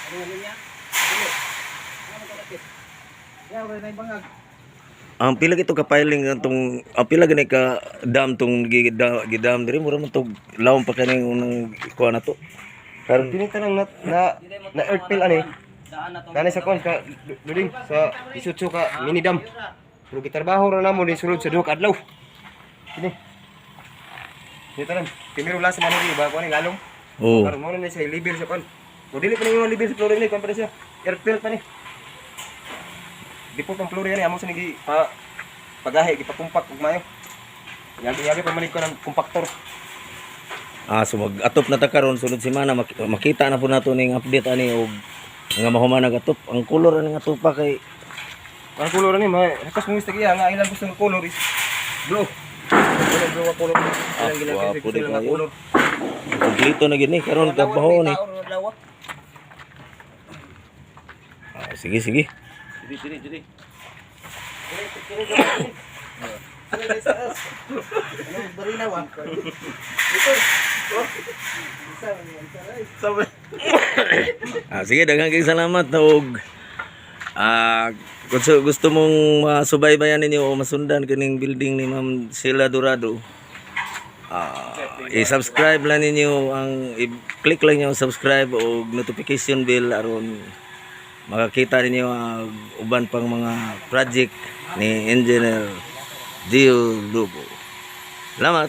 Ano nga linya? Dili. Ano ka dapit? Ya, wala na bangag. Ang pila gito ka piling atong, ang pila gani ka dam tong gidam diri, mura man tog lawom pa kaning unang kuha na to. Karon Kini tanang na na, na earth fill ani. Daan na to. Kani sa kon ka duling sa 18 ka mini dam. Pero gitrabaho ra namo ni sulod sa 2 ka adlaw. Kini. Kini tanan. Primero last man ni ba ko ni lalong. Oh. Karon mo na ni sa level sa kon. Kung dili pa ni yung level sa flooring ni kon pa ni siya. Earth fill pa ni. Di po pang flooring ani amo sa nigi pa pagahi gipakumpak ug mayo. Yagi-yagi pa man ko ng compactor. Ah, so mag-atop na ta karon sunod semana, makita na po nato ning update ani og nga mahuman nag-atop. Ang color ani nga atupa kay Ang color ani may request mo sa iya nga ilang gusto ng color is blue. Blue, blue ang color. Ah, Ilang gwapo gusto di lang nga kayo. color. Kompleto na gid ni karon kabaho ni. Ah, sige sige. Dili, dili, dili. Ah, sige, daghang kayong salamat og kung gusto mong masubaybayan ninyo o masundan kining building ni Ma'am Sheila Dorado, i-subscribe lang ninyo ang i-click lang niyo ang subscribe o notification bell aron makakita ninyo ang uban pang mga project ni Engineer Dio Lubo. Salamat.